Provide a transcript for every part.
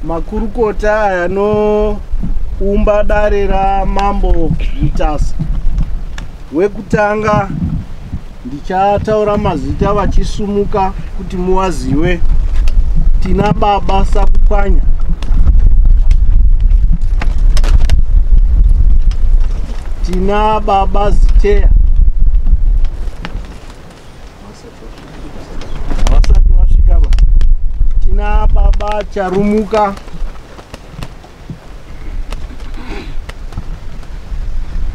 Makurukota aya anoumba dare raMambo Mutasa. Wekutanga ndichataura mazita vachisumuka kuti muwaziwe. Tina Baba Sakupwanya, tina Baba Ziteya, havasati vasvika ba. Tina Baba Charumuka,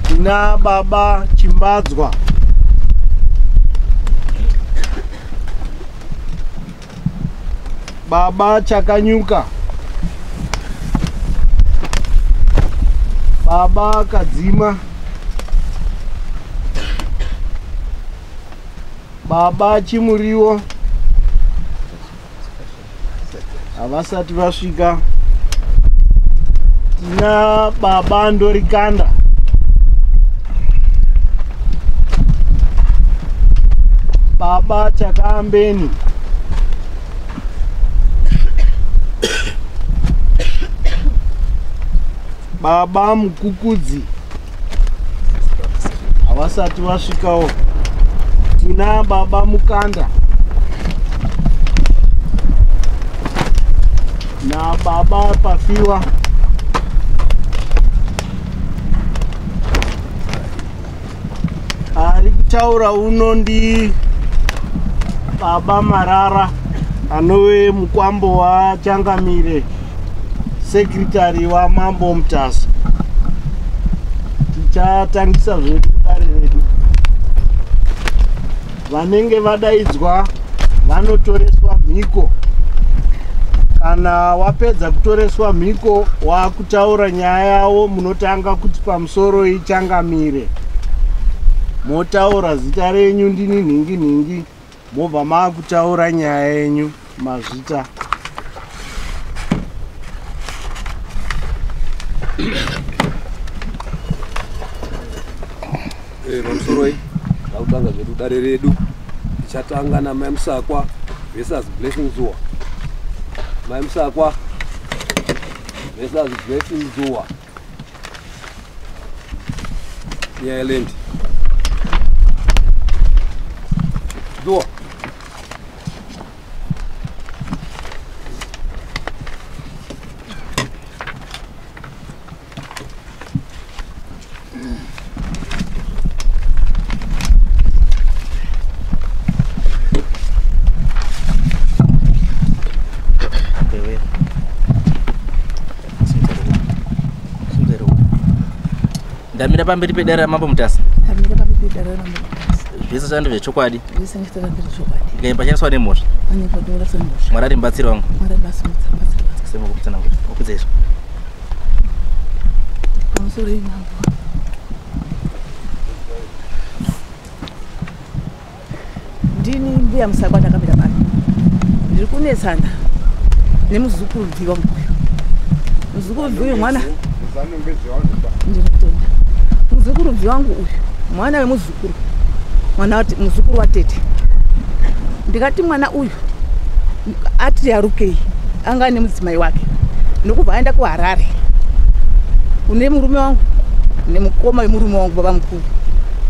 tina Baba Chimbadzwa, Baba Chakanyuka, Baba Kadzima, Baba Chimuriwo, havasati vasvika. Tina Baba Ndorikanda, Baba Chakaambeni, Baba Mukukudzi, havasati vasvikawo. Tina Baba Mukanda na Baba Pafiwa. Ari kutaura uno ndi Baba Marara, anove mukwambo waChangamire, sekretari waMambo Mutasa. Tichatangisa zvedu dare redu. Vanenge vadaidzwa vanotoreswa mhiko. Kana wapedza kutoreswa mhiko, wakutaura nyaya yavo, munotanga kuti pamusoro iChangamire, motaura zita renyu, ndini nhingi nhingi, mobva maakutaura nyaya yenyu. Mazvita. Pamusoroi, takutanga zvedu dare redu. Tichatanga naMai Musakwa versus Blessing Zuwa. Mai Musakwa versus Blessing Zuwa, nyaya yeland. Zuwa. Ndamira pamberi pedare raMambo Mutasa. Ndamira pamberi pedare raMambo Mutasa. Zvese zvandi zvechokwadi. Zvese nditaura ndezvechokwadi. Ndikaimba pachandiswa nemhosva. Pane panorasa nemhosva. Mwari ari mubatsiri wangu. Mwari mubatsiri wangu. Sema kutsanangura. Wakudza izvo. Pamusoro imambo. Ndini Mbuya Musakwa, ndakamira pano. Ndiri kunetsana nemuzukuru wangu uyu. Muzukuru uyu mwana. Ndiri kutenda. Muzukuru wangu uyu mwana wemuzukuru, mwana muzukuru watete. Ndikati mwana uyu ati yarukei, anga nemudzimai wake, ndokubva aenda kuHarare kune murume wangu nemukoma wemurume wangu, baba mukuru.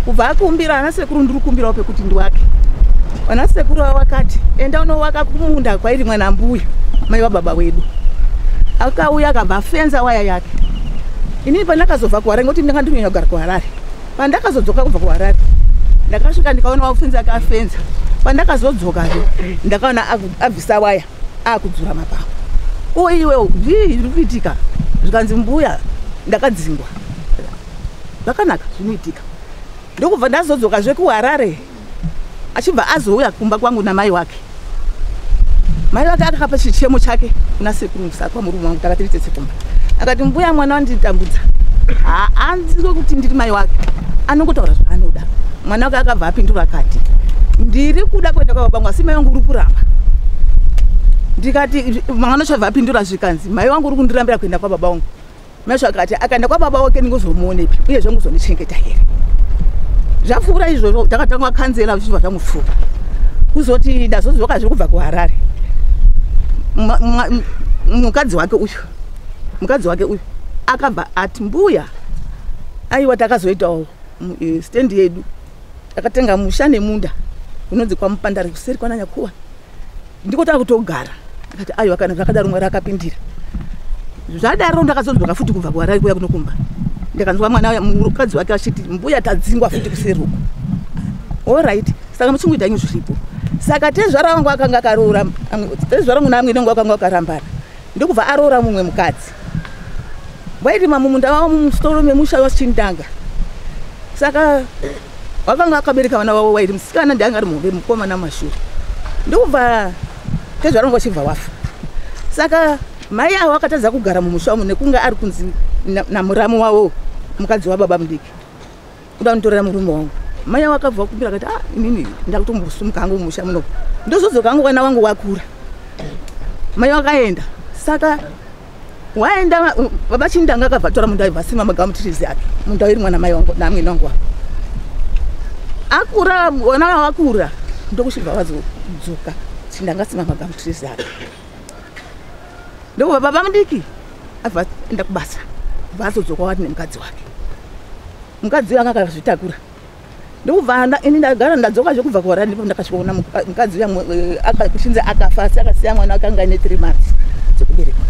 Kubva akumbira ana sekuru, ndiri kumbirawo pekuti ndiwake. Vana sekuru avo vakati enda unowaka kumunda kwairi mwana mbuya, mai wababa wedu. Akauya akabva afenza waya yake. Inini pandakazobva kuHarare, ngekuti ndanga ndiri kunyanya kugara kuHarare, pandakazodzoka kubva kuHarare ndakasvika ndikaona wafenza, akafenza. Pandakazodzokazve ndakaona abvisa waya, akudzura mapango. Ko iwe, zvii zviri kuitika? Zvikanzi, mbuya, ndakadzingwa. Zvakanaka, zvinoitika. Ndokubva ndazodzokazve kuHarare, achibva azouya kumba kwangu namai wake. Mai wake akakapa chichemo chake kuna sekuru Musakwa, murume wangu. Takati tese kumba, akati, mbuya, mwana wanditambudza, haanzwe kuti ndiri mai wake, anongotaura zvaanoda. Mwana wake akabva apindura akati, ndiri kuda kuenda kwababa vangu, asi mai vangu uri kuramba. Ndikati mwana chabva apindura zvikanzi, mai vangu uri kundirambira kuenda kwababa vangu. Mai vacho akati akaenda kwababa wake ndingozomuonepi, uyezve ngozondichengeta here? Zvapfuura izvozvo, takatanga kanzela, zvichibva zvamupfuura. Kuzoti ndazodzoka zviri kubva kuHarare. Mukadzi wake uyu, mukadzi wake uyu akabva ati, mbuya, aiwa, takazoitawo stendi yedu, takatenga musha nemunda unonzi kwaMupandare, kuseri kwananyakuwa, ndiko takutogara. Akati, aiwa, kana zvakadaro Mwari akapindira. Zvadaro ndakazonzwaka futi kubva kuHarare kuya kunokumba, ndikanzwa mwana mukadzi wake achiti, mbuya, tadzingwa futi kuseri uko. Alright, saka muchingoita inyu zviripo. Saka tezvara wangu akanga akaroora, tezvara wangu naamwene wangu akanga akarambana, ndokubva aroora mumwe mukadzi, vairima mumunda wavo mumusoro memusha waChindanga. Saka vakanga vakabereka vana vavo vairi, musikana ndianga ari muhombe, mukomana mumashure. Ndokubva tezvara wangu vachibva wafa. Saka mai avo akatadza kugara mumusha umu, nekunge ari kunzi namuramu wavo, mukadzi wababa mudiki, kuda kunditorera murume wangu. Mai avo akabva kumbira, akati, ah, inini ndakutombosumuka hangu mumusha muno, ndozodzoka hangu kana wangu wakura. Mai vakaenda. Saka waenda, baba Chindanga akabva atora munda, aibva asima magum trees ake, munda iri mwana mai wangu naamwene wangu wavo. Akura, vana vakura, ndokuchibva vazodzoka. Chindanga asima magum trees ake, ndokubva baba mudiki abva enda kubasa, bva azodzoka wati nemukadzi wake. Mukadzi uyu anga akazvitakura. Ndokubva ini ndagara ndadzoka zvekubva kuHarare, ndipo ndakasvika kuona mukadzi uya kuchinzi akafa, asi akasiya mwana akanga aine 3 months dzekuberekwa.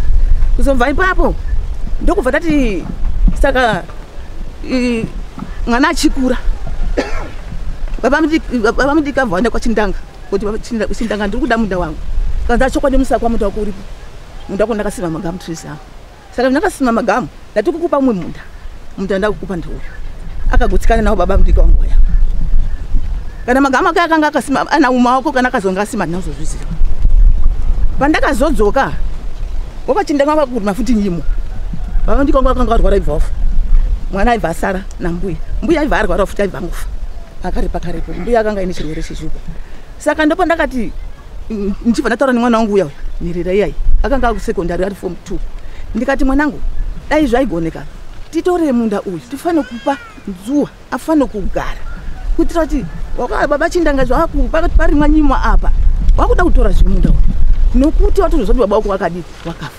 Kuzobva ipapo ndokubva tati, saka mwana achikura, baba mudiki abva vaenda kwaChindanga kuti, "Baba Chindanga, ndiri kuda munda wangu." Kanzi, achokwadi Musakwa, munda wako uripo, munda wako ndakasima magum trees angu. Saka ndakasima magamu, ndati kukupa mumwe munda, munda ndakukupa ndeuyu. Akagutsikana nawo baba mudiki wangu waya. Kana magamu ake akanga akasima ana mumaoko, kana akazonga asima, ndinazozviziva. Pandakazodzoka, wakachindanga vakurima futi nyimo. Baba mudiki wangu akanga arwara, ibva wafa. Mwana aibva asara nambuya. Mbuya aibva arwara futi, aibva angofa akaripa karepo. Mbuya akanga aine chirwere cheshuga. Saka ndipo ndakati ndichibva ndataura nemwana wangu uya uya, nherera iyai, akanga akusekondari, ari form 2. Ndikati, mwanangu, dai zvaigoneka titore munda uyu, tifane kupa Nzuwa afane kugara, kuitira kuti baba Chindanga parimwa nyimo apa, wakuda kutora zvemunda uyu, nokuti watozozva kuti baba wako wakadii, wakafa,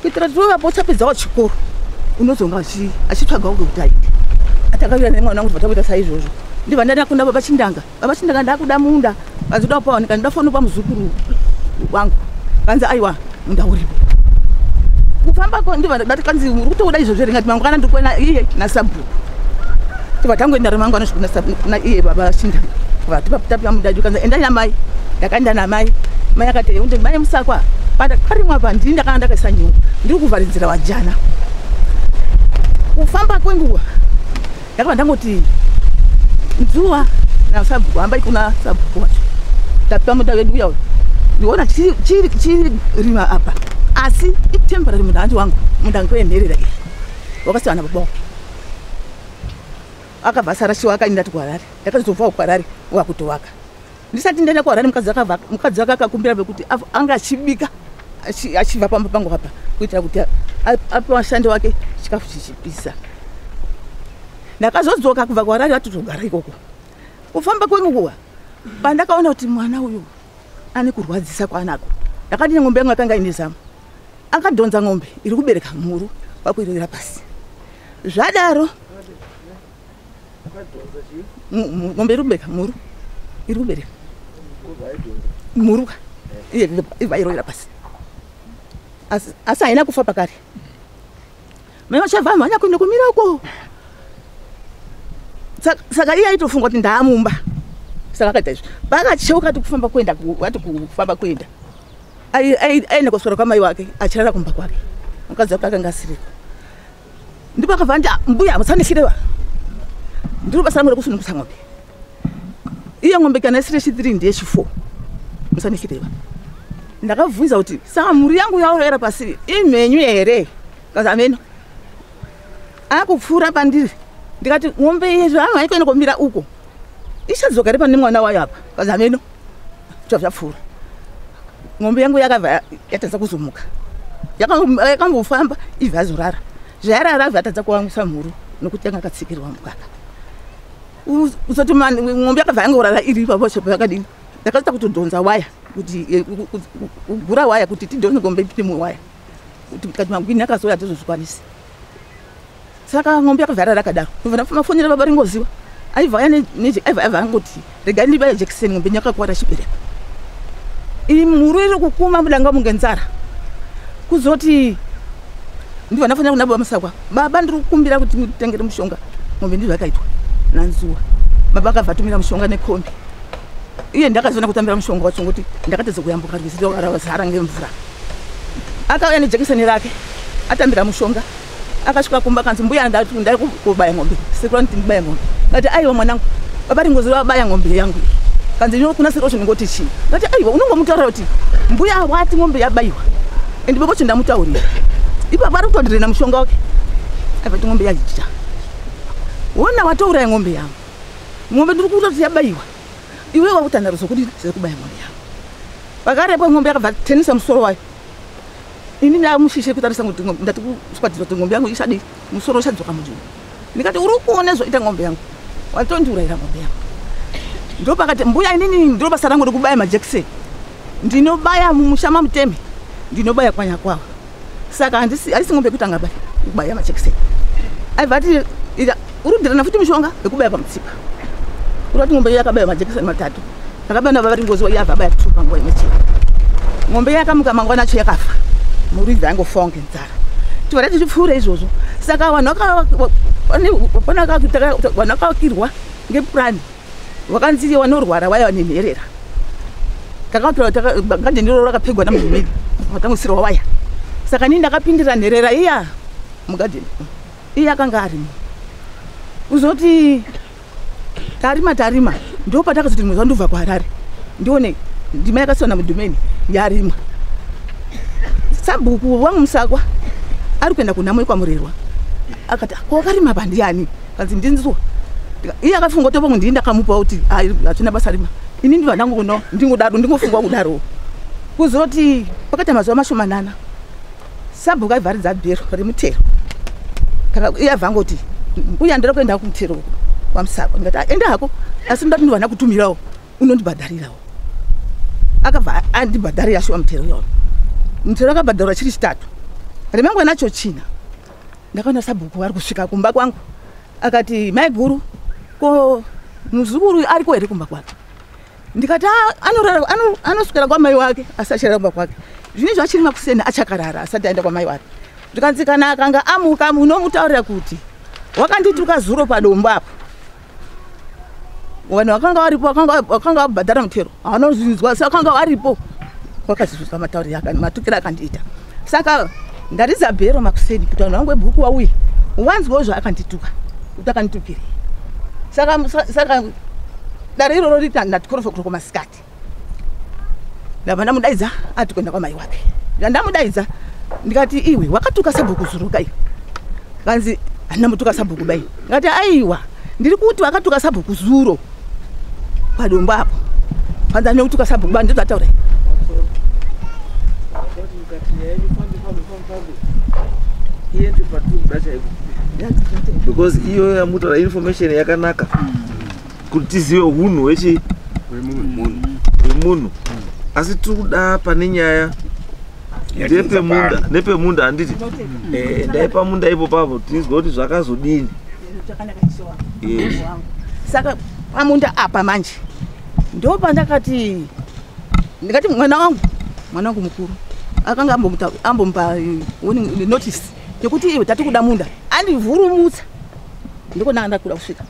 kuitira kuti tovapo uchapedzawo chikoro, unozonga achitsvagawo kwekuti aite. Atakawira nemwana wangu, tobva takuita saizvozvo. Ndibva ndandakunda baba Chindanga. Baba Chindanga, ndakuda munda, kanzi uda kupawanika, ndoda kupa muzukuru wangu. Kanzi, aiwa, munda uripo. Kufamba ndibva ndati, kanzi uri kutokuda izvozvo here? Ngati mangwana ndikuona iye nasabhuku. Tibva tangoenda ramangwana kuna iye baba Chindanga, tapiwa munda. Kanzi, endai namai. Ndakaenda namai. Mai akati, unde mai Musakwa, parimwa apa ndini ndakanga ndakaisa nyungu, ndiri kuvharidzira wajana. Kufamba kwenguva ndakabva ndangoti, Nzuwa nasabhuku, hambai kuna sabhuku wacho, tapiwa munda wedu uya uyu. Ndiona chirima apa, asi itemporary, munda handi wangu, munda ngwenherera iyi wakasiyana baba wake. Akabva asara chiwa, akaenda kuHarare. Ndakazobvawo kuHarare wakutovaka. Ndisati ndaenda kuHarare, mukadzi wake akakumbira pekuti anga achibika achibva pamba pangu apa, kuitira kuti ape vashandi wake chikafu chichipisa. Ndakazodzoka kubva kuHarare vatotogara ikoko. Kufamba kwenguva, pandakaona kuti mwana uyu ane kurwadzisa kwaanako, ndakati ng'ombe yangu yakanga ine zamu, akadhonza ng'ombe iri kubereka mhuru, kwakuirovera pasi. Zvadaro ng'ombe iri kubereka mhuru, iri kubereka mhuru ka, iye ibva irovera pasi, asi haina kufa pakare. Mai vachabva mhanya kuenda kumira uko. Saka iye aitofunga kuti ndaamumba. Saka akaita izvi, pakacheuka ati kufamba kuenda ati kufamba kuenda, aenda kuswera kwamai wake, achirara kumba kwake. Mukadzi wake akanga asiriko. Ndipo akabva andi, "Ah, mbuya, musandisireva, ndiri basa rangu rekusunungusa ng'ombe. Iye ng'ombe kana isiri yechi3 ndeyechi4, musandisireva." Ndakabvunza kuti, saka mhuri yangu yaurayira pasi imhenyu here? Kazi, ameno. Akupfuura pandiri, ndikati, ng'ombe iyi zvanhu haikuenda kumira uko, ichadzoka ri pane mwana wayo apa? Kazi, ameno. Zvabva zvapfuura. Ng'ombe yangu yakabva yatadza kuzomuka. Yakambofamba, ibva yazorara. Zvayarara, abva yatadza kuwamwisa mhuru, nokuti yanga akatsikirwa mukaka. Usati ng'ombe yakabva yangorara iri ipapo chepo yakadini. Ndakaita kutodhonza waya, kuti kugura waya kuti tidhonze ng'ombe ipinde muwaya. Tikati magwini akazouya hatizozvikwanisi. Saka ng'ombe yakavhara rakadaro. Mafonera baba ringoziwa. Aibva aibva angoti regai ndibaya jekiseni ng'ombe yakakwara chibereko. Iyi mhuru iri kukuma mudanga munge nzara. Kuzoti ndibva ndafonera kuna baba Musakwa. Baba ndiri kukumbira kuti mutengere mushonga. Ng'ombe ndizvo yakaitwa nanzuwa. Baba akabva atumira mushonga nekombi. Iye ndakazoona kutambira mushonga wacho ngokuti ndakatadza kuyambuka rwizi rwakazara ngemvura. Akauya nejekiseni rake atambira mushonga. Akasvika kumba kanzi mbuya ndari kubaya ng'ombe. Sekuru anoti ndibaya ng'ombe. Ngati aiwa mwanangu, baba ringozi vabaya ng'ombe yangu. Kanzi ino kuna sekuru ndingoti chii? Ngati aiwa unongomutaurira kuti mbuya wati ng'ombe yabayiwa. Ende baba ndamutaurira. Ipapo ari kutodirena mushonga wake. Aibva ti ng'ombe yajija. Wona watouraya ng'ombe yangu. Ng'ombe ndiri kutoti yabayiwa. Iwe wakutandaro zvokuti zvekubaya ng'ombe yangu. Pakarepo ng'ombe yakabva tenisa musoro wayo. Ini ndamushishe kutarisa kuti ndati kuswatidza kuti ng'ombe yangu ishadi musoro uchadzoka munzvimbo. Ndikati uri kuona zvoita ng'ombe yangu. Watondiurayira ng'ombe yangu. Ndopakati mbuya inini ndiro basa rangu rekubaya majekiseni. Ndinobaya mumusha mamuteme. Ndinobaya kwanyakwawa. Saka handisi ng'ombe yekutanga baya kubaya majekiseni. Aibva ati uri kudirana futi mushonga wekubaya pamutsipa. Urati ng'ombe yakabaya majekiseni matatu. Akabaya nababa ringozi yabva abaya two panguva imwe chete. Ng'ombe yakamuka mangwana acho yakafa. Muridzi aingofawo ngenzara. Tivara tichipfuura izvozvo. Saka vanhu vakavakirwa ngepurani. Vakanzi vanorwara vaiva nenherera. Takavakirwa gadheni iroro rakapegwa namudhumeni. Vatangosirwa waya. Saka inini ndakapindira nherera iya mugadheni. Iye akanga arimo. Kuzoti tarima ndopatakazoti rimwe zuva ndobva kuHarare. Ndione ndima yakasiwa namudhumeni yarimwa. Sabhuku wangu Musakwa ari kuenda kunhamo yekwamurerwa. Akati ko wakarima apa ndiani? Kanzi ndinzwa. Iye akafunga kuti pamwe ndini ndakamupa kuti hatina basa rima. Ini ndibva ndangono ndingodaro ndingofunga kudaro. Kuzoti pakati mazuva mashomanana sabhuku aivharidza bhero remutero. Iye abva angoti mbuya ndiri kuenda kumutero kwaMusakwa. Ndikati enda hako asi ndati ndibva ndakutumirawo unondibhadharirawo. Akabva andibhadharira shuwa mutero iyoyo. Mutero akabhadharwa chiri chitatu. Remangwana nacho china. Ndakaona sabhuku ari kusvika kumba kwangu. Akati mai guru ko muzukuru ariko here kumba kwake? Ndikati anoswera kwamai wake asi achirara kumba kwake. Zvinezvi achiri makuseni achakarara asati aenda kwamai wake. Ndikanzi kana akanga amuka munomutaurira kuti wakandituka zuro padombo apo. Vanhu vakanga varipo vakanga vabhadhara mutero. Havanozvinzwa asi vakanga varipo. Vakazvizwa matauriro matukiro akandiita. Saka ndaridza bhero makuseni kuti vanhu vangu vebhuku vauye. Wanzwawo zvaakandituka kuti akanditukirei. Saka dare iroro riti ndati korofo masikati. Ndabva ndamudaidza ati kuenda kwamai wake. Ndandamudaidza ndikati iwe wakatuka sabhuku zuro kai. Kanzi handina mutuka sabhuku bai. Ndikati aiwa ndiri kuti wakatuka sabhuku zuro padombo apo. Kanzi handina kutuka sabhuku bai ndozvataura. Because iyo yamutaura information yakanaka kuti tizive hunhu hwemunhu. Asi tiri kuda pane nyaya nepemunda handiti ndai pamunda ipo papo tinzwe kuti zvakazodini. Saka pamunda apa manje ndopandakati ndikati mwana wangu mukuru akanga ambomupa notice yekuti iwe tati kuda munda andivhurumutsa. Ndiko ndanga kuda kusvika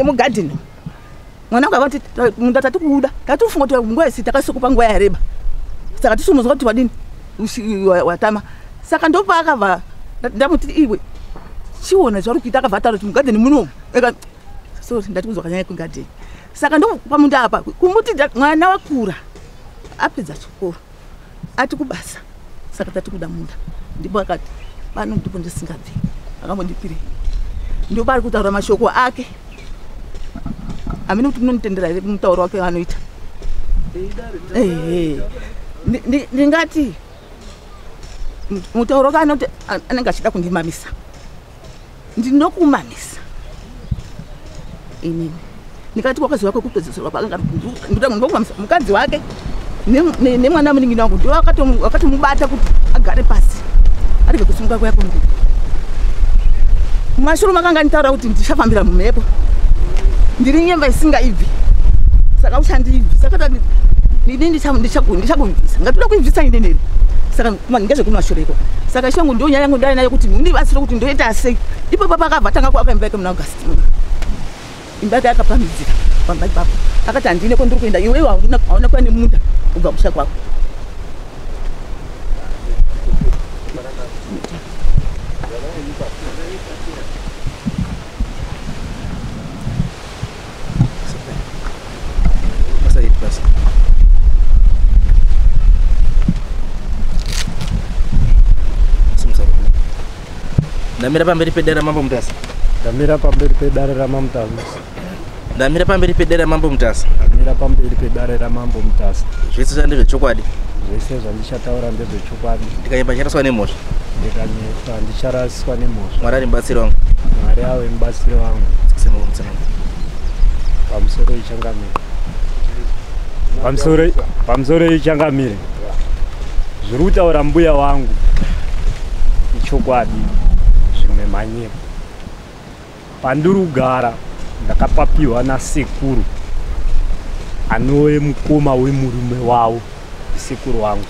mugadheni. Mwana wangu akati munda tati kuda tatifunga kuti nguva isi takasikupa nguva yareba saka tisumuzwa kuti wadini watama. Saka ndopaakabva ndamuti iwe chiona zvauri kuita. Akabva ataura kuti mugadheni munomu. Sorry ndati kuzwa kanyaya kugadheni. Saka ndopamunda apa kumuti mwana wakura apedza chikoro ati kubasa saka tati kuda munda. Ndipo akati pano ndipo ndisingabvi akambondipirei. Ndopari kutaura mashoko ake. Amene kuti munonditendera here mutauro wake anoita. Ndingati mutauro wake anoti anenge achida kundimamisa. Ndinokumamisa inini. Ndikati wakazi wake kupedzisirwa paakanga ndinokumamisa mukadzi wake nemwana munin'ina wangu ndiwo akatomubata kuti Agare pasi arege kusunga kuya kumberi. Mumashure makanga nditaura kuti ndichafambira mumhepo, ndiri nyemba isingaibvi, saka uchandiibvisa. Saka ini ndichakubvisa, ngatoda kuibvisa ineneri. Saka ngezvekumashure iko. Saka ishangu ndo nyaya yangu ndainayo kuti mundibatsire kuti ndoita sei. Ipo papa akabva atanga kuaka imba yake muna August. Imba yake akapamhidzira pamba ipapo, akati handine kwandiri kuenda, iwewe hauna kuya nemunda kubva musha kwako. Ndamira pamberi pedare raMambo Mutasa. Ndamira pamberi pedare raMambo Mutasa. Ndamira pamberi pedare raMambo Mutasa. Ndamira pamberi pedare raMambo Mutasa. Zvese zvandezvechokwadi. Zvese zvandichataura ndezvechokwadi. Ndikanyemba ndicharaswa nemhosva. Ndikanyemba ndicharaswa nemhosva. Mwari ari mubatsiri wangu. Mwari ave mubatsiri wangu. Pamusoro ichangamire. Pamusoro ichangamire. Zviri kutaura mbuya wangu ichokwadi, zvimwe manyepo. Pandiri kugara ndakapapiwa nasekuru anove mukoma wemurume wavo, sekuru wangu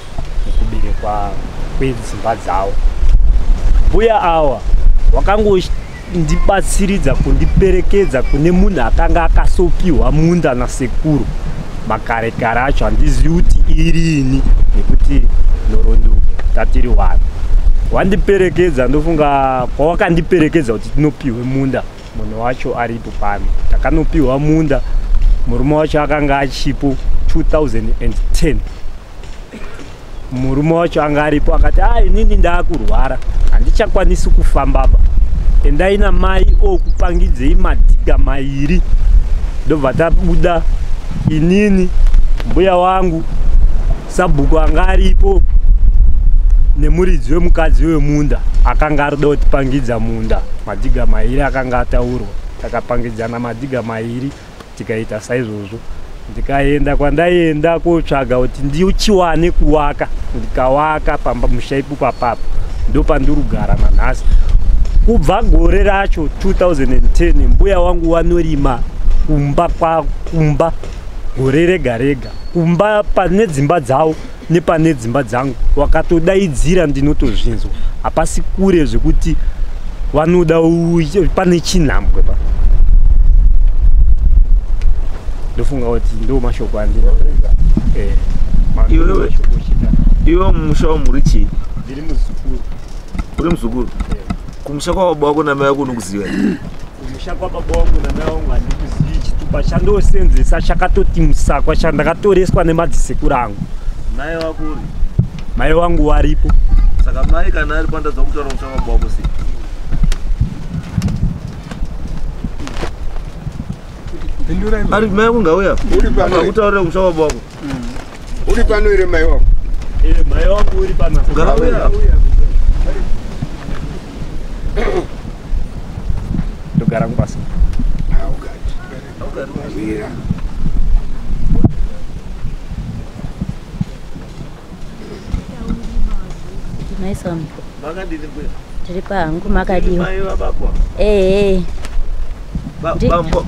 mukuberekwa kwedzimba dzavo. Mbuya awa wakangondibatsiridza kundiperekedza kune munhu akanga akasopiwa munda nasekuru makare kare acho. Handizivi kuti irini nekuti nhoroondo tatiri wani. Wandiperekedza, ndofunga kwawakandiperekedza kuti tinopiwe munda, munhu wacho aripo pano. Takanopiwa munda, murume wacho akanga achipo 2010. Murume wacho anga aripo akati, "Ah, inini ndaakurwara, handichakwanisi kufambaba. Endai namai okupangidzei madhiga mairi." Ndobva tabuda inini, mbuya wangu, sabhuku anga aripo, nemuridzi wemukadzi wemunda akanga arida kutipangidza munda. Madhiga mairi akanga ataurwa, takapangidzana madhiga mairi tikaita saizvozvo. Ndikaenda kwandaienda kotsvaga kuti ndichiwane kuwaka, ndikawaka pamba musha ipo papapo, ndopandiri kugara nanhasi. Kubva gore racho 2010 mbuya wangu wanorima kumba kumba gore rega rega, kumba pane dzimba dzavo nepane dzimba dzangu. Wakatodaidzira ndinotozvinzwa, hapasi kure zvekuti vanoda pane chinhambwe pa. Ndofunga kuti ndo mashoko andina. Iwe mumusha wamuri chii? Ndiri muzukuru. Uri muzukuru? Kumusha kwababa wako namai wako unokuziva? Kumusha kwababa wangu namai wangu handikuzivi. Chitupa chandosenzesa chakatoti Musakwa, chandakatoreswa nemadzisekuru angu. Mai wako uri? Mai wangu waripo. Saka mai kana ari pandadza kutaura musha kwababa wako sei? Ari mai wako ngauya akutaurira musha kwababa wako. Uri pano here mai wako? Mai wangu uri pano. Ngauya. Ndogara kubasa. Maisam. Makadini mbuya? Tiri pangu, makadiwa. Mai vababa. Eh.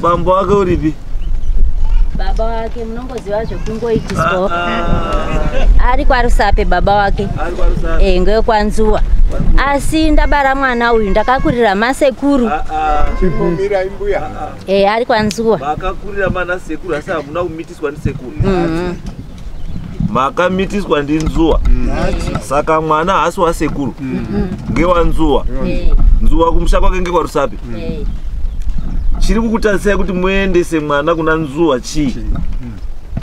Bambo wake uripi? Baba wake munongoziva zvekungoitiswa. Ari kwaRusape baba wake. Ari kwaRusape. Eh, ngekwanzuwa. Asi ndabara mwana uyu ndakakurira masekuru. Chimbomirai mbuya. Eh, ari kwanzuwa. Makakurira mana sekuru asi hamuna kumitiswa ndisekuru. Makamitiswa ndinzuwa. Saka mwana haasi wasekuru. Ngewanzuwa. Nzuwa kumusha kwake ngekwaRusape. Chiri kukutarisai kuti muendese mwana kuna Nzuwa chii?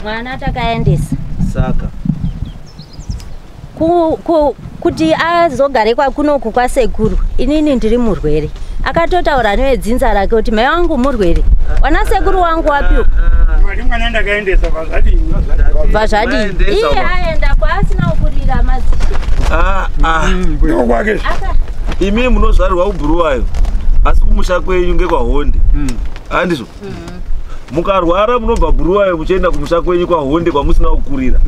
Mwana takaendesa. Saka kuti azogare kwakunoku kwasekuru, inini ndiri murwere. Akatotaura nevedzinza rake kuti mai wangu murwere, wana sekuru wangu wapiwa. Mwana ndakaendesa pazvadini? Pazvadini? Iye aenda kwaasina kukurira madzishe. Ndokwake. Imi munozvarirwa kuBhuruwayo, asi kumusha kwenyu ngekwaHonde. Handizvo? Mukarwara munobva Bhuruwayo muchienda kumusha kwenyu kwaHonde kwamusina kukurira.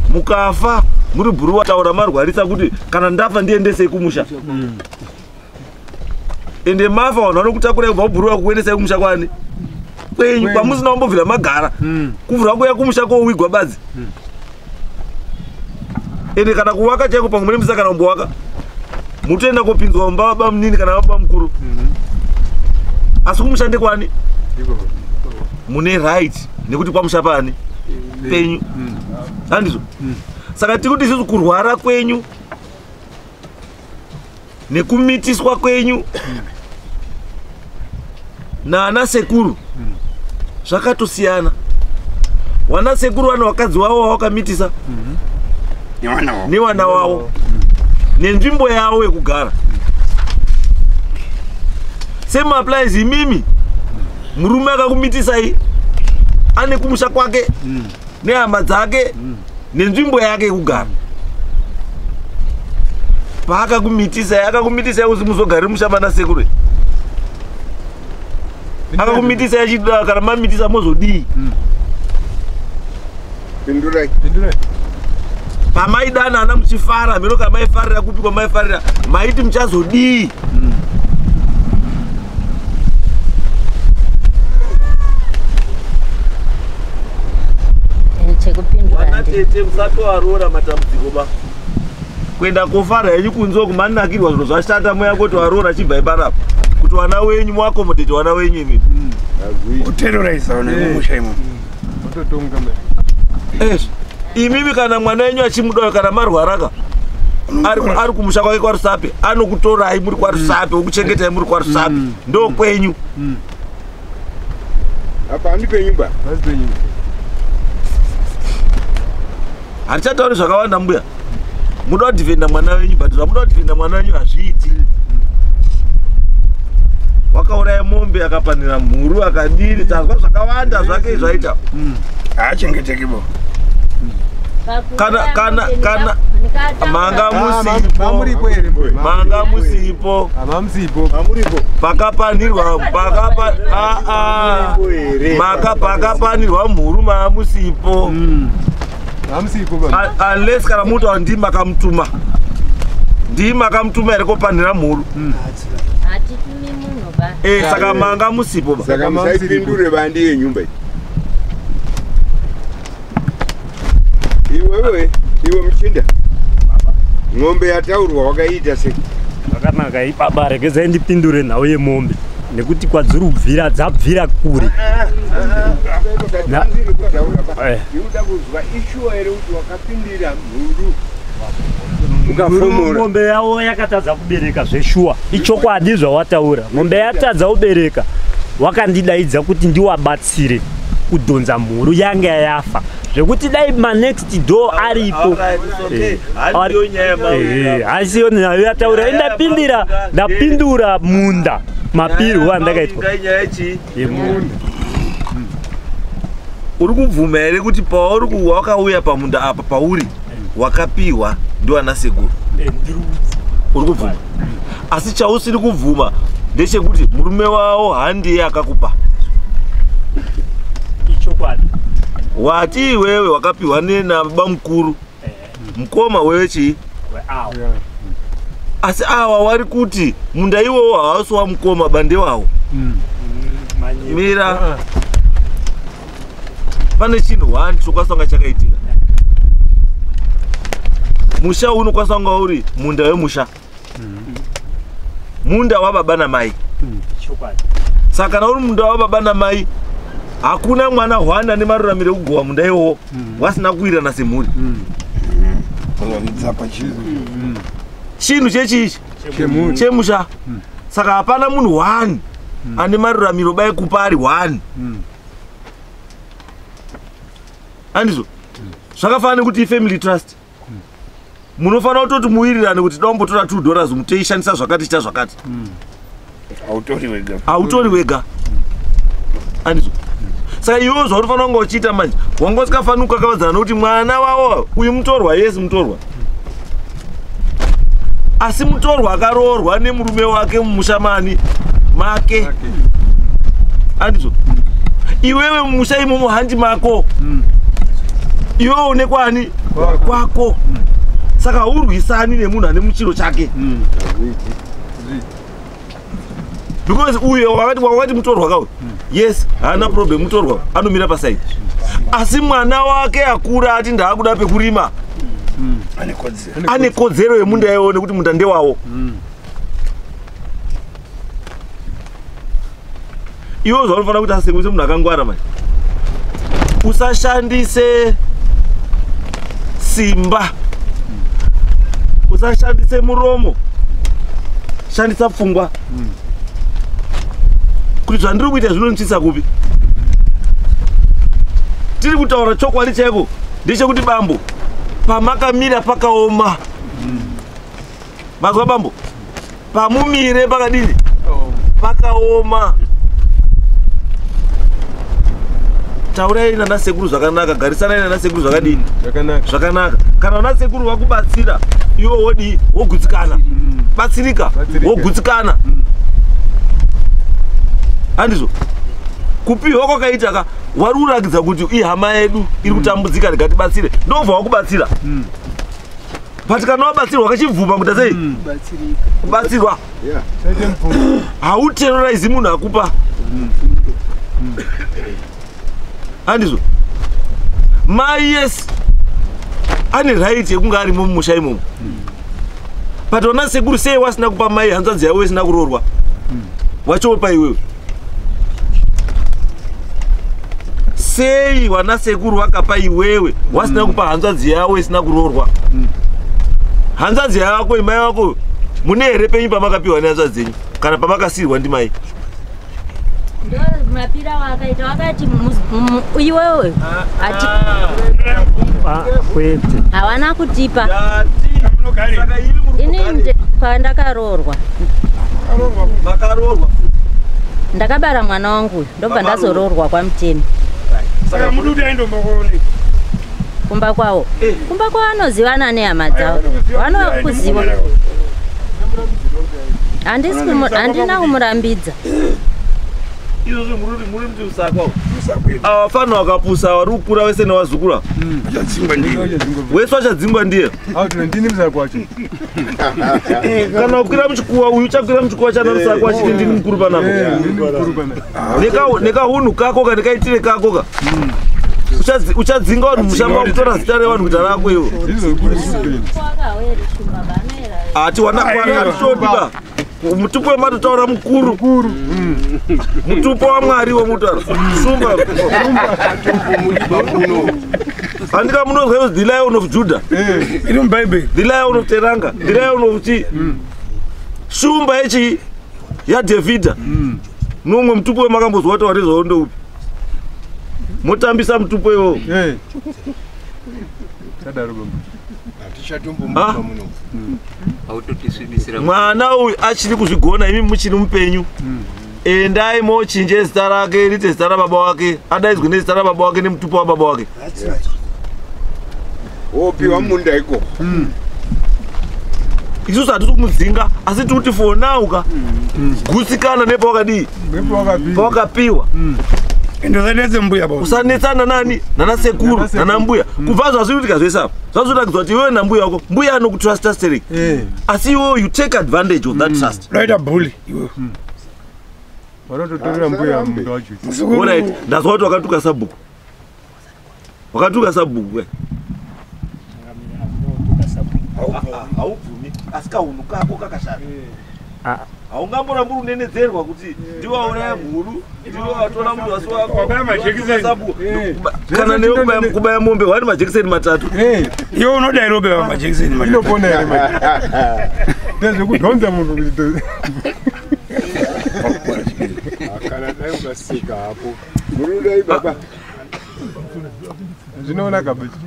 Mukafa Muri bhuruwa taura marwarisa kuti kana ndafa ndiendesei kumusha. Ende mafa vanhu vanokutakurai kubva kubhuruwa kuendesai kumusha kwani? Kwenyu kwamusina kumbobvira magara. Kuvhura kuya kumusha kowigwa badzi. Ende kana kuvaka chaiko pamwe mune musina kana kumbowaka. Mutoenda kopinzwa mumba baba munini kana baba mukuru. Asi kumusha ndekwani? Mune right nekuti kwamusha pani penyu. Handizvo? Saka tiri kuti isusu kurwara kwenyu nekumitiswa kwenyu naana sekuru zvakatosiyana. Wana sekuru vane vakadzi wavo vawakamitisa nevana wavo nenzvimbo yavo yekugara. Same applies imimi. Murume akakumitisai ane kumusha kwake nehama dzake nenzvimbo yake yekugara. Paakakumitisai akakumitisai kuti muzogare musha pana sekuru. Akakumitisai achida kana mamitisa mozodii? Pindurai. Pindurai. Pamaidanana muchifara mhino kana maifarira kupi kwamaifarira maiti muchazodii? Chekupindura tete musatoarora matambudziko ba. Kuenda kofara henyu kunze uku manakirwa zviro zvashata moya kuti warora chibva iparapa. Kuti wana wenyu muakomodhete wana wenyu imimi. Kuterrorize vana vemumusha imomo. Kutotonga mai. Imimi kana mwana wenyu achimudayo kana marwaraka ari kumusha kwake kwaRusape anokutorai muri kwaRusape okuchengetai muri kwaRusape ndo kwenyu. Apa handi penyumba. Hatichatauri zvakawanda mbuya. Muda kudhifenda mwana wenyu but zvamuda kudhifenda mwana wenyu hazviiti. Wakauraya mombe akapanira mhuru akadini tazwa zvakawanda zvake zvaita. Haachengeteki bo. Kana kana kana manga musipo. Manga musipo. Hamamsipo. Hamuripo. Pakapanirwa pakapa a maka pakapanirwa mhuru mamusipo. Unless kana mutu ndima akamutuma. Ndima akamutuma here kopanira mhuru. Hatitumi munhu ba. Saka manga musipo ba. Saka musaipindure bandi yenyumba iyi. Iwewe, iwe muchinda. Ng'ombe yataurwa wakaita sei? Zvakanaka ibaba regedzai ndipindure nhau yemombe nekuti kwadziri kubvira dzabvira kure. Ndinoda kuzwa ishuwa here kuti wakapindira mhuru ukafomora. Ng'ombe yavo yakatadza kubereka zveshuwa. Ichokwadi zvawataura. Ng'ombe yatadza kubereka wakandidaidza kuti ndiwabatsire kudhonza mhuru yanga yafa. Zvekuti dai ma next door aripo. Hasiyo nyaya yataura. Ndapindira ndapindura munda mapirwo andakaitwa. Yemunda. Uri kubvuma here kuti pauri wakauya pamunda apa pauri wakapiwa ndiwana sekuru? Uri kubvuma. Asi chausiri kubvuma ndechekuti murume wavo handiye akakupa. Ichokwadi. Wati iwewe wakapiwa nababa mukuru. Mukoma wewe chii? Asi awa wari kuti munda iwowo hausi wamukoma bande wawo. Mira. Pane chinhu one chokwanisa chakaitika. Musha unokwanisa kunga uri munda wemusha. Munda wababa namai. Saka kana uri munda wababa namai hakuna mwana hwana nemaruramiro ekugowa munda iwowo wasina kuwirirana semhuri. Chinhu chechichi chemusha. Saka hapana munhu one ane maruramiro bai kupa ari one. Handizvo? Zvakafanana nekuti ifamily trust. Munofanira kutoti muwirirane kuti daumbotora $2 muteishandisa zvakati chita zvakati. Hautori wega. Hautori wega. Handizvo? Saka iwewe zvaunofanira kunge uchiita manje wanga usikafaniri kukakavadzana nokuti mwana wavo uyu mutorwa yesi mutorwa. Asi mutorwa akaroorwa nemurume wake mumusha mani make. Handizvo? Iwewe mumusha imomo handi mako. Iwewe une kwani? Kwako. Saka haurwisani nemunhu ane muchiro chake. Because uyo wakati mutorwa kawe. Yes, haana problem mutorwa, anomira pasaidi. Asi mwana wake akura ati ndaakuda pekurima. Ane kodzero yemunda iwowo nekuti munda ndewawo. Iwe zvaunofanira kuti asengwise munhu akangwara manje. Usashandise simba. Usashandise muromo. Shandisa pfungwa. Kuti zvandiri kuita zvinonitsitsa kupi? Tiri kutaura chokwadi chaiko ndechekuti bambo pamakamira pakaoma. Mazwa bambo? Pamumire pakadini? Pakaoma. Taurai nana sekuru zvakanaka, garisanai nana sekuru zvakadini? Zvakanaka. Kana vana sekuru vakubatsira, iwe wodii? Wogutsikana. Batsirika, wogutsikana. Handizvo? Kupiwa kwakaita ka wari kurakidza kuti ihama yedu iri kutambudzika ngatibatsire. Ndobva wakubatsira. But kana wabatsirwa wakachibvuma kuti sei? Kubatsirwa. Hauterrorize munhu akupa. Handizvo? Mai yes ane right yekunge arimo mumusha imomo. But vana sekuru sei wasina kupa mai hanzvadzi yavo isina kuroorwa? Wachopa iwewe. Sei vana sekuru vakapa iwewe wasina kupa hanzvadzi yavo isina kuroorwa? Hanzvadzi yako imai wako mune here penyu pamakapiwa nehanzvadzi dzenyu kana pamakasiyirwa ndimai? Ndo mapira wakaita wakati iwewe ati kwete hawana kutipa. Ini pandakaroorwa ndakabara mwana wangu ndobva ndazoroorwa kwaMutemi. Saka mududu aindombokuone kumba kwavo. Kumba kwavo vanozivana nehama dzavo, vanokuziva. Handina kumurambidza. Izvozvo muri muti musakwa. Avafana vakapusa vari kukura vese nevazukura. Wese wachadzingwa ndiye. Kana kukwira muchikuwa uyu uchakwira muchikuwa chana musakwa chiti ndini mukuru panapa. Nekahunhu kako ka nekaitire kako ka. Uchadzinga vanhu mushamba wakutora zita revanhu kuita rako iwe. Ati wanakwana atishodiba. Mutupo wematotaura mukuru. Mutupo waMwari womutaura. Shumba. Andika munozwa the Lion of Judah. Iri muBhaibheri. The Lion of Teranga. The Lion of chi. Shumba yechi yaDhavhidha. Nomwe mutupo wemakambozwa kuti warezvawo ndeupi. Motambisa mutupo iwowo. Mwana uyu achiri kuzvigona imi muchiri mupenyu. Endai mochinje zita rake riite zita rababa wake, adaidzwe nezita rababa wake nemutupo wababa wake. Wopiwa munda ikoko. Isusu hatisi kumudzinga asi tiri kuti for now ka gutsikana nepawakadii pawakapiwa. Usanetsana nani nana sekuru nana mbuya. Kubva zvazvinoitika zvese apa zvazoratidza kuti iwewe nambuya wako mbuya anokutrusta sterek. Asi iwewe you take advantage of that trust. Unoita bully iwewe. Vanototorera mbuya munda wacho. Alright, ndazwa kuti wakatuka sabhuku. Wakatuka sabhuku we. Haubvumi asi kahunhu kako kakashata. Haungamboramba unenedzerwa kuti ndiwe wauraya mhuru, ndiwe watora munhu wasi wako. Kana newe kubaya mombe wani majekiseni matatu. Iwe unoda here kubaya majekiseni matatu? Inopona here manje? Ndezvekudhonza munhu kuti Kana dai ukaseka hapo. Murudai baba. Zvinoona kabisa.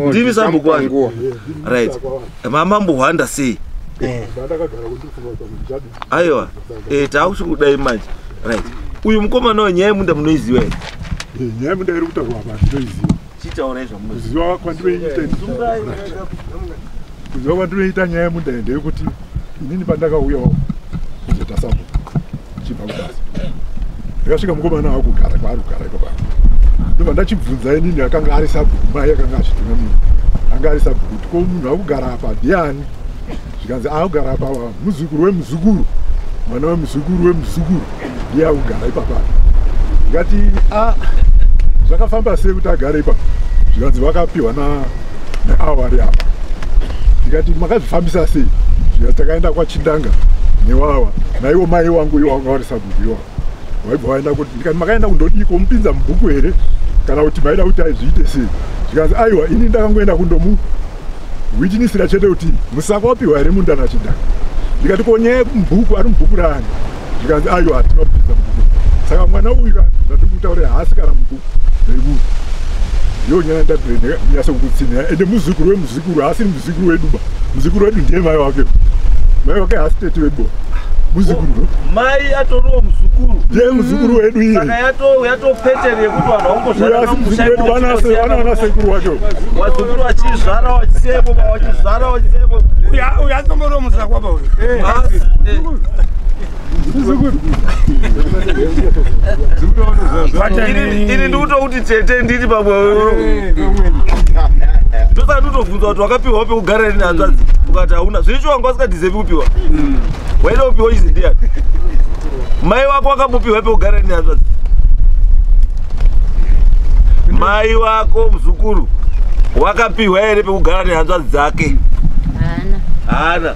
Ndimi sabhuku wacho. Right. Mamambohwanda sei? Aiwa. Taakuchikudai manje. Right. Uyu mukomana wenyaya yemunda munoiziva here? Nyaya yemunda iri kutaurwa apa ndinoiziva. Chitaurai zvamunoziva. Kuziva kwandinoiita. Kuziva kwandinoita nyaya yemunda ndeyekuti inini pandakauyawo kuzoita sabhuku chibva kubasa. Ndakasvika mukomana wakugara kwaari kugara ipapo. Ndobva ndachibvunza inini akanga ari sabhuku, mai akanga achitungamira anga ari sabhuku, kuti ko munhu akugara apa ndiani? Zvikanzi akugara apa muzukuru wemuzukuru, mwana wemuzukuru wemuzukuru ndiye akugara ipapa. Ndikati a zvakafamba sei kuti agare ipapa? Zvikanzi vakapiwa neavo ari apa. Ndikati makazvifambisa sei? Zvikanzi takaenda kwaChindanga newawa naiwo mai wangu iwo wanga vari sabhuku iwawa waibva waenda kuti. Ndikati makaenda kundodii, komupinza mubhuku here kana kuti maida kuti aizviite sei? Zvikanzi aiwa, ini ndakangoenda kundomuwitinisira chete kuti Musakwa wapiwa here munda naChindanga. Ndikati ko nyaya yemubhuku, ari mubhuku raani? Zvikanzi aiwa, hatina kupinza mubhuku. Saka mwana uyu zvatiri kutaurira haasi kana mubhuku remunhu. Ndiyo nyaya ndanyasa kukutsinira. Ende muzukuru wemuzukuru haasiri muzukuru wedu ba, muzukuru wedu ndiye mai wake, mai wake haasi tete wedu, muzukuru. Mai atoriwo muzukuru. Ndiye muzukuru wedu iye. Saka yatopeteri yekuti vanhu Uyo asi muzukuru wedu, vana sekuru wacho. Vazukuru vachizvara vachisiyepo, vachizvara vachisiyepo. Uyu asomboriwo Musakwa pa uyu. Muzukuru. Ini ndikutokuti tete ndiri pamwe, ndosaka ndikutobvunza kuti wakapiwa pekugara rini hanzvadzi, ukati hauna. Zviricho wanga usingadhizevi kupiwa, waida kupiwa chizi ndiani? Mai wako wakambopiwa pekugara rini hanzvadzi? Mai wako muzukuru wakapiwa here pekugara nehanzvadzi dzake? Haana. Haana,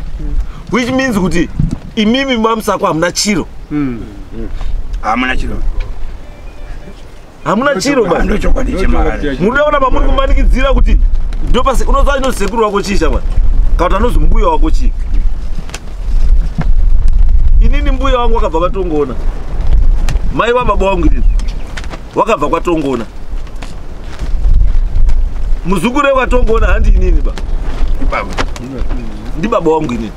which means kuti imimi maMusakwa hamuna chiro. Hamuna chiro. Hamuna chiro ba. Ndochokwadi chemari. Munoda kuona pamuri kumanikidzira kuti ndopase unoziva inozi sekuru wako chii shamwari, kana kuti anozi mbuya wako chii? Inini mbuya wangu wakabva kwaTongona, mai vababa wangu inini wakabva kwaTongona. Muzukuru wekwaTongona handi inini ba, ndibaba wangu inini.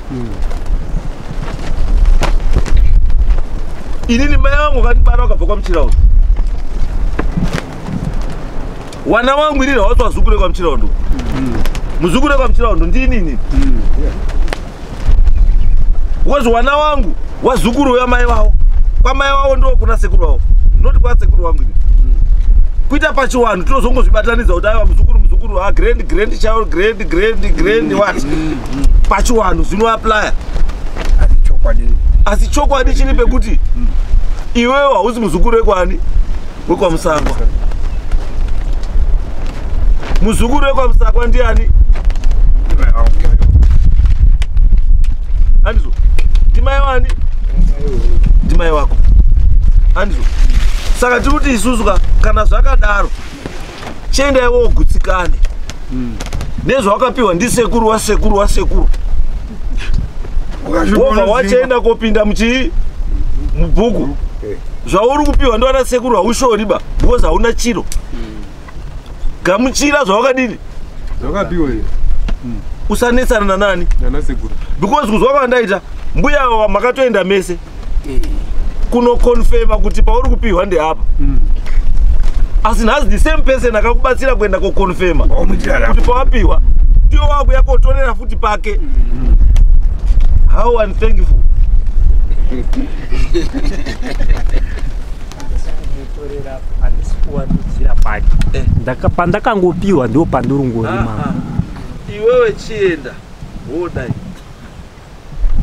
Inini mai vangu vakandibara wakabva kwaMuchiraundo. Wana wangu inini hawasi wazukuru wekwaMuchiraundo. Muzukuru wekwaMuchiraundo ndini inini, because wana wangu wazukuru wamai vavo, kwamai vavo ndo kuna sekuru vavo, noti kwasekuru wangu inini. Kuita pachiwanhu tinozongozvibatanidza kuti aiwa muzukuru, muzukuru, ha grand grand child, grand grand grand what, pachiwanhu zvinoapplya. Asi chokwadi. Asi chokwadi chiri pekuti iwewe hausi muzukuru wekwani, wekwaMusakwa. Muzukuru wekwaMusakwa ndiani? Andizvo? Ndimai wani? Ndimai wako, andizvo? Saka tiri kuti isusu kana zvakadaro, chiendai wogutsikane nezvawakapiwa ndisekuru wasekuru wasekuru, wobva wachienda kopinda muchii, mubhuku. Zvauri kupiwa ndovana sekuru haushori ba, because hauna chiro. Gamuchira zvawakadini. Zvakapiwa here? Usanetsana nanani. Nana sekuru. Because kuzwa kwandaita, mbuya ava makatoenda mese kunokonfema kuti pauri kupiwa ndeapa, asi nhasi the same person akakubatsira kuenda kokonfema kuti pawapiwa ndiyo wakuya kotorera futi pake. How unthankful! Kumutorera, handisi kuwandudzira pake. Pandakangopiwa ndo pandurungorima. Iwewe chienda wodai,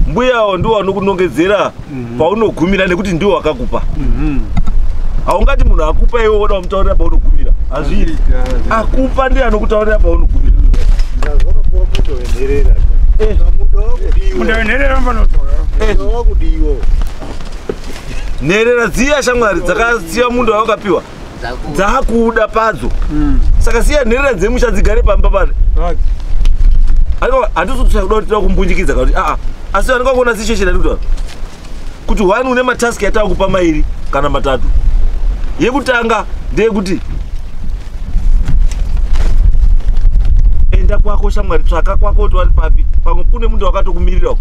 mbuyawo ndiwo vanokunongedzera paunogumira, nekuti ndiwo wakakupa. Haungati munhu akupa iwe woda kumutaurira paunogumira, hazviiti. Akupa ndiye anokutaurira paunogumira. Wakapuwa munda wenherera. Munda wakudiwa. Munda wenherera unofanira. Munda wakudiwa. Nherera dziya shamwari dzakasiya munda wawakapiwa dzakuda padzo. Saka siya nherera dzemusha dzigare pamba pane. Handisi kuda kuti toda kumbunjikidza kana kuti aa, asi vanenge kuona situation yatiri kutaura kuti one une mataski yatakupa mairi kana matatu. Yekutanga ndeyekuti enda kwako shamwari, tsvaka kwako kuti wari papi. Pamwe kune munhu wakatokumirira uko,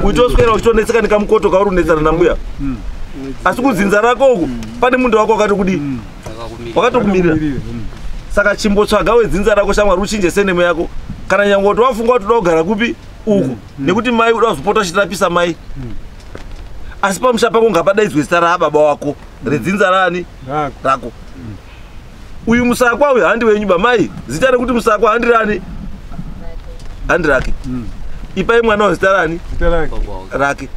uitoswera uchitonetseka nekamukoto kauri kunetsana nambuya, asi kudzinza rako uku pane munhu wako wakatokudii, wakatokumirira. Saka chimbotsvaga wedzinza rako shamwari, uchinje surname yako, kana nyange kuti wafunga kuti uda kugara kupi uku, nekuti mai uda kuzopota uchitirapisa mai, asi pamusha pako ngapadaidzwe zita raababa wako. Redzinza rani? Rako. Uyu Musakwa uyu handi wenyu bamai. Zita rekuti Musakwa handi rani? Handi rake. Ipai mwana wa zita rani? Rake.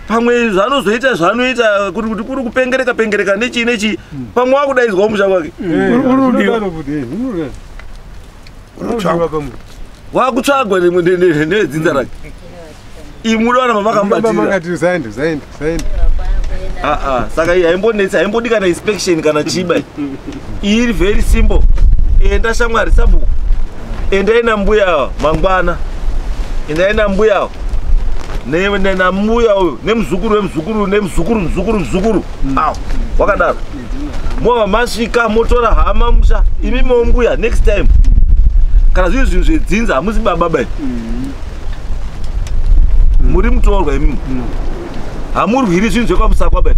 Pamwe zvanozoita zvanoita kuti kuri kupengereka pengereka nechii nechii. Pamwe wakudaidzwa musha kwake. Wakutsvagwa nedzinza rake. Imuda wana makamubatira. Saka iyi haimbonetsi, haimbodi kana inspection kana chiba. Iri very simple. Enda shamwari sabhuku. Endai nambuya mangwana. Endai nambuya. Nambuya uyu nemuzukuru wemuzukuru nemuzukuru muzukuru muzukuru. Awo wakadaro. Mova masvika motora hama musha imi mombuya next time. Kana zviri zvinhu zvedzinza hamusi baba bai. Muri mutorwa imimi. Hamurwiri zvinhu zvekwaMusakwa bai.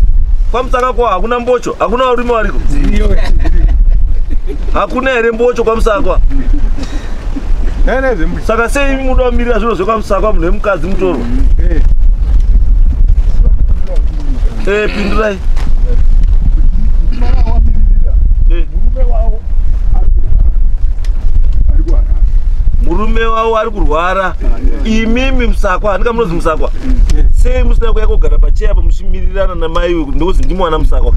KwaMusakwa kwa hakuna mbocho, hakuna varume variko. Hakuna here mbocho kwaMusakwa. Saka sei imi muda kumirira zviro zvekwaMusakwa munhu wemukadzi mutorwa? Pindurai. Murume wavo ari kurwara. Imimi Musakwa, handika munozi Musakwa. Sei musina kuuya kogara pacheya apa muchimirirana namai ndokuzi ndimwana Musakwa.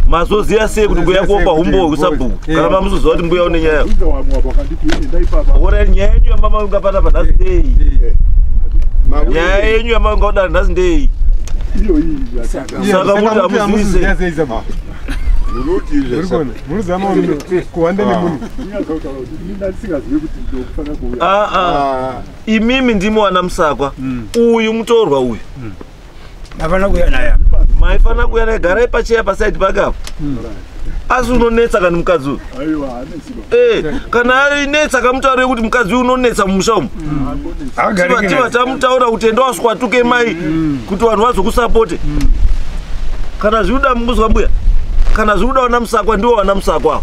Mazoziya sei kuti kuuya kopa humbo hwekusabhuku kana mamuzoziva kuti mbuya une nyaya. Ora nyaya yenyu yamamaunga panapa nhasi ndei? Nyaya yenyu yamaunga kudaro nhasi ndei? Saka muti hamuzivi sei? Imimi ndimo wana Musakwa. Uyu mutorwa uyu. Maifana kuuya naye, garai pacheya pasaidi pake apo. Asi unonetsa kana mukadzi uyu? Kana ainetsa kamutaurire kuti mukadzi uyu unonetsa mumusha umu. Tiva tamutaura kuti enda waswatuke mai kuti vanhu vazokusapote. Kana zvikuda muzwa mbuya. Kana zvikuda wana Musakwa ndiwo wana Musakwa.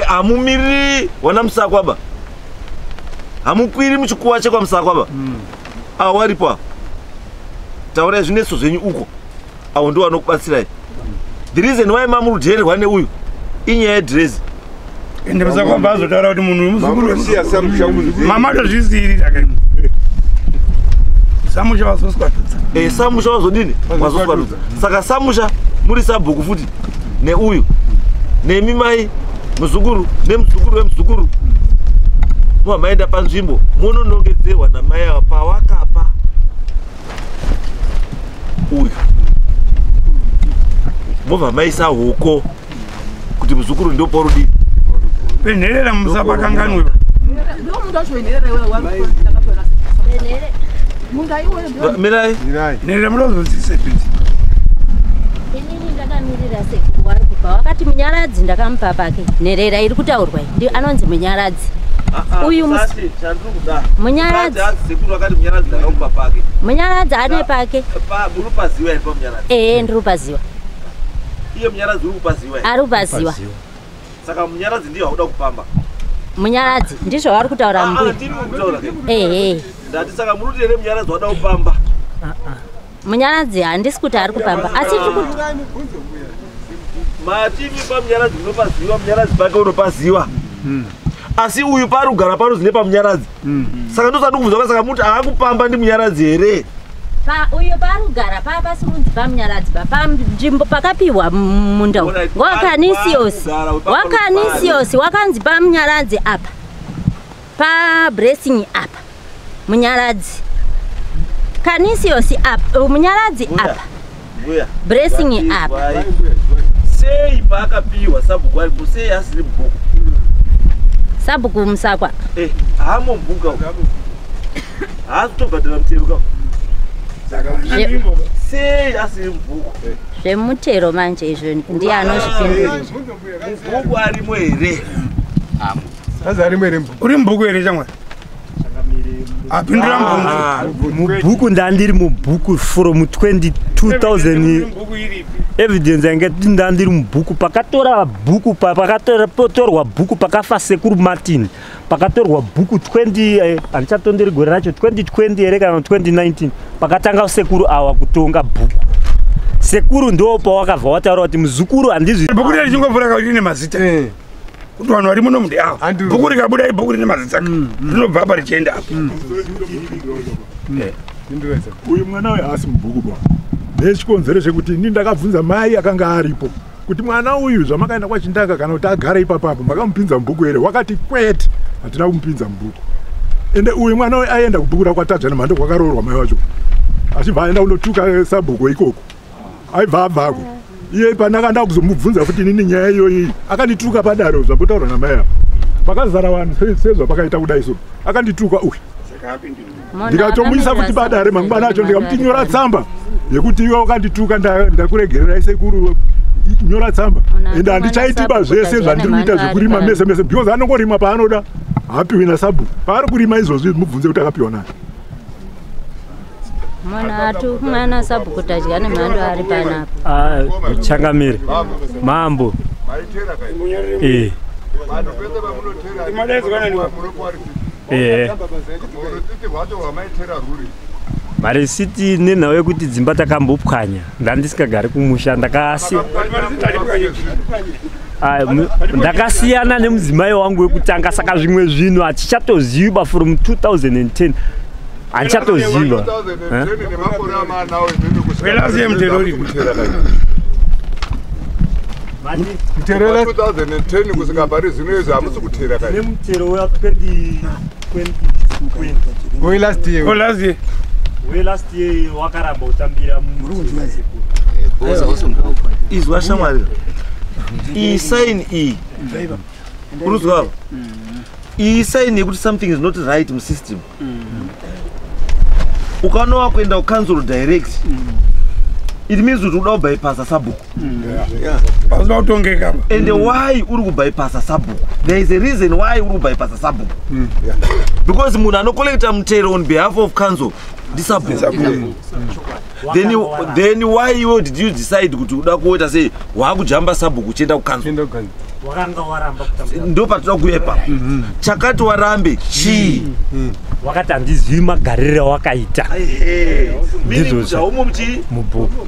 Hamumiriri wana Musakwa ba. Hamukwiri muchikuwa chekwaMusakwa ba. Awo aripo apo. Taurai zvinetso zvenyu uko. Awo ndiwo vanokubatsirai. The reason why mamurudhererwa neuyu inyaya yedhirezi. Ende Musakwa bazotaura kuti munhu muzukuru mama tozvisiyirira kai. Samusha wazoswatudza. Samusha wazodini? Wazoswatudza. Saka samusha muri sabhuku futi neuyu. Nemi mai muzukuru nemuzukuru wemuzukuru. Muva maenda panzvimbo munonongedzerwa namai ava pawakapa uyu. Mobva maisa hoko kuti muzukuru ndoporudii. Penherera musapakanganwe. Mirai. Nherera munozodzise pidzi. Inini ndakamirira sekuru wari kubva wakati Munyaradzi ndakamupa pake. Nherera iri kutaurwa iyi anonzi Munyaradzi. Uyu Munyaradzi. Sekuru wakati Munyaradzi ndakamupa pake. Munyaradzi ane pake. Muri paziwa here paMunyaradzi? Ndiri paziwa. Iye Munyaradzi uri kupaziwa here? Ari kupaziwa. Saka Munyaradzi ndiye wakuda kupamba. Munyaradzi ndizvo vari kutaura mbuya. Ndimi kutaura. Ndati saka muri kuti here Munyaradzi wada kupamba? Munyaradzi handisi kuti ari kupamba asi tiri kuti matimi paMunyaradzi unopaziwa, Munyaradzi pake unopaziwa. Asi uyu pari kugara pano zvine paMunyaradzi. Saka ndosati kubvunza saka muti aakupamba ndi Munyaradzi here? Uyu paari kugara pasi kunzi paMunyaradzi panzvimbo pakapiwa munda waKanisiyosi. WaKanisiyosi wakanzi paMunyaradzi apa. PaBlessing apa. Munyaradzi. Kanisiyosi apa, Munyaradzi apa. Blessing apa. Sei paakapiwa sabhuku aripo sei asiri mubhuku? Sabhuku Musakwa. Haamo mubhuku uko. Haasi kutobhadhara mutero ka. Sei asiri mubhuku? Zvemutero manje izvo ndiye anozvipindurira. Mubhuku arimo here? Uri mubhuku here chamwari? Apindura mubvunzo. Mubhuku ndandiri mubhuku from 2000. Evidence yange ndandiri mubhuku pakatora bhuku pakatorwa bhuku pakafa sekuru Martin pakatorwa bhuku 20 handichatonderi gore racho 2020 here kana 2019 pakatanga sekuru awa kutonga bhuku. Sekuru ndo pawakabva wataura kuti muzukuru handizvi bhuku riri chingovhura rine mazita kuti vanhu vari muno mundi ava bhuku rikabuda ibhuku rine mazita rinobva apa richienda apa. Uyu mwana uyu haasi mubhuku ba nechikonzero chekuti ini ndakabvunza mai akanga aripo kuti mwana uyu zvamakaenda kwaChindanga kana kuti agara ipapapo makamupinza mubhuku here? Wakati kwete, hatina kumupinza mubhuku. Ende uyu mwana uyu aenda kubhuku rakwaTadya Nemhando kwakaroorwa mai wacho achibva aenda kundotuka sabhuku ikoko aibva abvako. Iye pandakanda kuzomubvunza futi inini nyaya iyoyi akandituka padaro zvambotaurwa namai apa pakazara vanhu sezvapakaita kudai so akandituka uyu. Ndikatomuisa futi padare mangwana acho ndikamuti nyora tsamba yekuti iwe wakandituka ndakuregererai sekuru nyora tsamba ende handichaitiba zvese zvandiri kuita zvekurima mese mese because anongorima paanoda haapiwi nasabhuku paari kurima izvozvi mubvunze kuti akapiwa nani. Munhu mwana sabhuku Tadya Nemhando ari panapa. Changamire mambo marisiti nenhau yekuti dzimba takambopwanya ndandisingagari kumusha ndakasiyana nemudzimai wangu wekutanga saka zvimwe zvinhu hatichatoziva from 2010 handichatoziva. Mutero 2010 kusvika pari zvino izvi hamusi kutera kai nemutero wa 2020 last year wakaramba utambira izwa shamwari iyi sign iyi uruzwa iyi sign yekuti something is not right musystem. Ukanowa kuenda kucouncil direct it means kuti uda kubypassa sabhuku. And why uri kubypassa sabhuku? There is a reason why uri kubypassa sabhuku. Because munhu anocollecta mutero on behalf of council ndisabhuku. Then why iwe did you decide kuti uda kuita sei waakujamba sabhuku uchienda kucouncil? Ndo patinoda kuyepa chakati warambe chii wakati handizivi magariro awakaita ndizvozvo haumo muchii mubhuku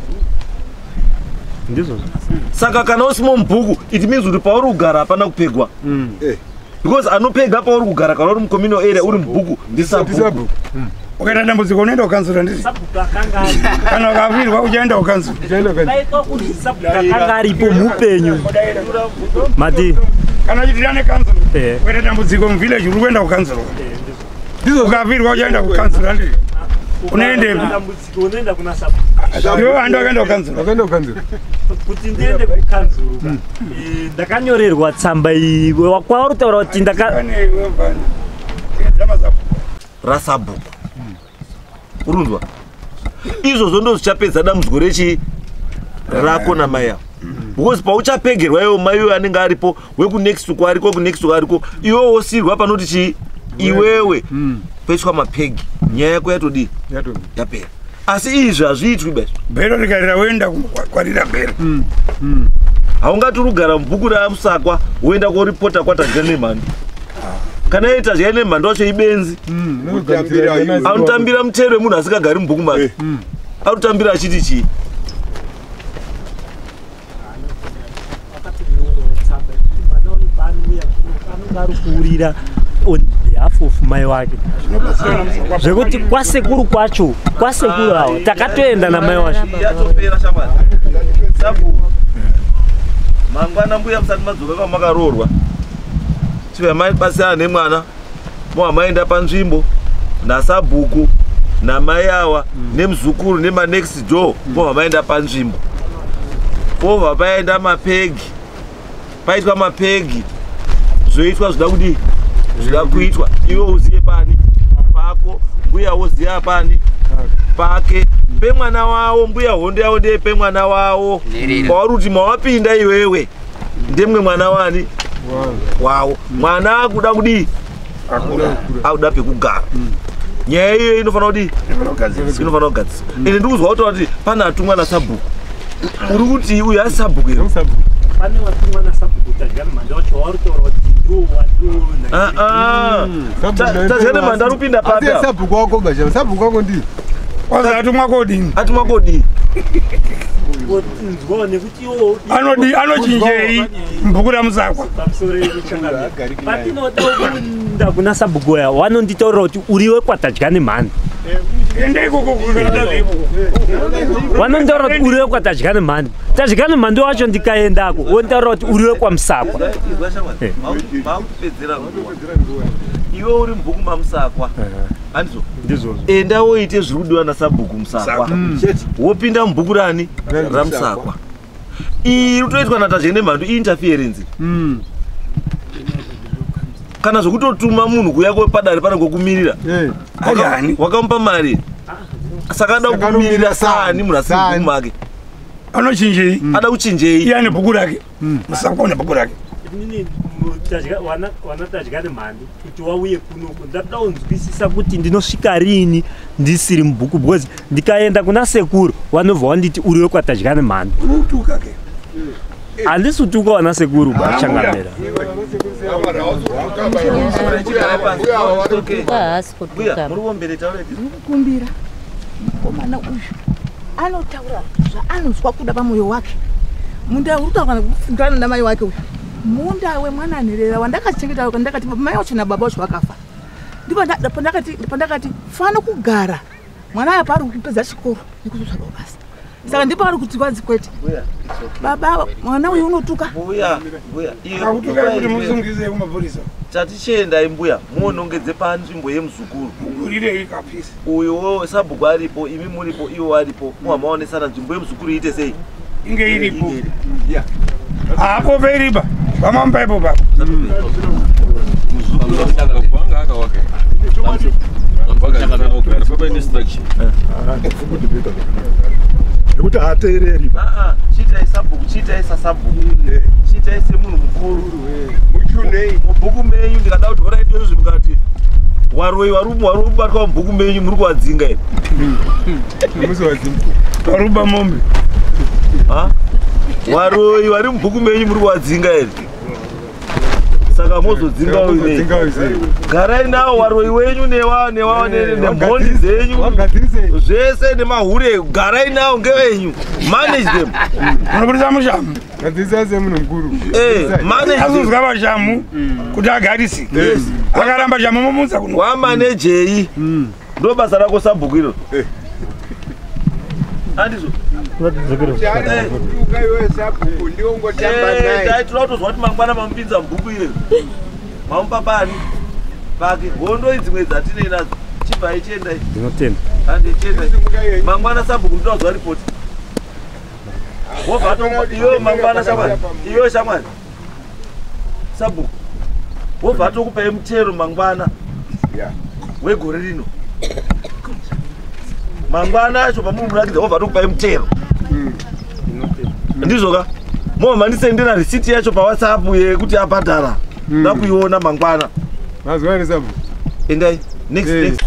ndizvozvo. Saka kana usimo mubhuku it means kuti pauri kugara hapana kupegwa because anopega pauri kugara kana uri mucommunal area uri mubhuku ndisabhuku. Ukaita dambudziko unoenda kukanzura ndizvo kana ukafirwa uchaenda kukanzura akanga aripo mupenyu mati kana uchitirira nekanzura ukaita dambudziko muvillage uri kuenda kukanzura ukafirwa uchaenda kukanzura ndizvo unoendepi? Unoenda kuna sabhuku iwe handi wakaenda kukanzura kuti ndiende kukanzuru ndakanyorerwa tsamba iyi kwauri kutaura kuti rasabhuku urunzwa izvozvo ndo zvichapedza dambudziko rechi rako namai avo because pauchapegerwa iwo mai uyo anenge aripo wekunext kwariko kunext kwariko iwe wosirwa panoti chii iwewe poiswa mapegi nyaya yako yatodii yapera. Asi izvi hazviitwi basi bhero rikarira woenda kwarira bhero haungati uri kugara mubhuku raMusakwa woenda koripota kwaTadya Nemhando kana iye Tadya Nemhando wacho ibenzi anotambira mutero wemunhu asingagari mubhuku make arikutambira achiti chii. Kuurira on behalf of mai wake zvekuti kwasekuru kwacho kwasekuru avo takatoenda namai wacho yatopera shamwari sabhuku mangwana mbuya musati madzoka kwamakaroorwa chibva mabatsirana nemwana moha maenda panzvimbo nasabhuku namai awa nemuzukuru nemanext door moha maenda panzvimbo povha paenda mapegi paitwa mapegi zvoitwa zvida kudii zvida kuitwa iwe uziye pani pako mbuya woziya pani pake pemwana wawo mbuya hondo yavo ndeye pemwana wawo kwauri kuti mawapinda iwewe ndemwe mwana wani wawo mwana akuda kudii akuda pekugara nyaya iyoyo inofanira kudii inofanira kugadziswa ende ndikuzwa kutaura kuti pane atumwa nasabhuku Uri kuti uyu asi sabhuku here? Pane watumwa nasabhuku Tadyanemhanda wacho wauri kutaura kuti ndiwo Tadyanemhanda ari kupinda papi apa? Sabhuku wako basha, sabhuku wako ndiye. Kwanza atumwa kodini? Atumwa kodini? Anodi anochinjei mubhuku raMusakwa. Patinoda kuenda kuna sabhuku uya wanonditaurira kuti uriwe kwaTadyanemhanda. Ende ikoko. Vanonditaurira kuti uriwe kwaTadyanemhanda. Tadyanemhanda wacho ndikaendako wonditaurira kuti uriwe kwaMusakwa. Makupedzera nguva. Iwe uri mubhuku maMusakwa. Handizvo? Ndizvozvo. Enda woite zviri kudiwa nasabhuku Musakwa. Wopinda mubhuku rani? RaMusakwa. Iyi iri kutoitwa naTadyanemhanda interference. Kana zvekutotuma munhu kuuya padare pane kokumirira. Wakamupa mari. Saka ada kumirira saani munhu asiri mubhuku make. Anochinjei? Ada kuchinjei? Iye ane bhuku rake. Musakwa une bhuku rake. Wana Tadyanemhanda kuti wauye kunoku ndada kunzwisisa kuti ndinosvika rini ndisiri mubhuku because ndikaenda kuna sekuru wanobva wanditi uriwe kwaTadyanemhanda. Utuka ke. Handisi kutuka wana sekuru bachangamira. Haasi kutuka. Ndikukumbira mukomana uyu anotaura zvaanonzwa kuda pamoyo wake. Munda uri kutaura kana namai wake uyu. Munda wemwana nherera wandakachengeta ndakati mai wacho nababa wacho vakafa. Ndipo pandakati fana kugara mwana apa ari kupedza chikoro nekuzotsvaga basa. Saka ndipo ari kuti kwanzi kwete. Baba mwana uyu unotuka. Mbuya, mbuya. Akutuka kuti musungise kumapurisa. Tatichiendai mbuya, muonongedze panzvimbo yemuzukuru. Mugurirei kapisa. Uyu sabhuku aripo, imi muripo, iwo aripo. Muhamaonesana nzvimbo yemuzukuru iite sei? Inge iripo. Apo peiripa. Vamamba ipo baba. Nekuti haateereri. Chiitai sabhuku, chiitai sasabhuku. Chiitai semunhu mukuru. Mubhuku menyu ndikada kuti horai tozvi mukati. Waroi vari kubatwa mubhuku menyu muri kuvadzinga here? Varuba mombe. Waroi vari mubhuku menyu muri kuvadzinga here? Saka mozodzinga uyu. Garai nawo waroi wenyu nemhondi dzenyu zvese nemahure garai nawo ngevenyu. Manage them. Munobudisa mushamu. Gadzirisa semunhu mukuru. Manage. Azozwa vashamu kuti agarise. Akaramba shamu momutsa kuno. Wamanejei. Ndo basa rako sabhuku iro. Andizvo. Taitira kutozwa kuti mangwana mamupinza mubhuku iro. Mamupa pani pake. Hondo idzimwe dzatinei nadzo. Chibvai chiendai. Ndinotenda. Ande chiendai. Mangwana sabhuku ndinozwa ripoti. Wobva iwe mangwana shamwari. Iwe shamwari. Sabhuku. Wobva atokupai mutero mangwana. Wegore rino. Mangwana acho pamuri murakidza wobva atokupai mutero. Ndizvo ka? Mova mandisendera risiti yacho paWhatsApp yekuti abhadhara. Ndakuiona mangwana. Mazwa here sabhuku? Endai. Next next.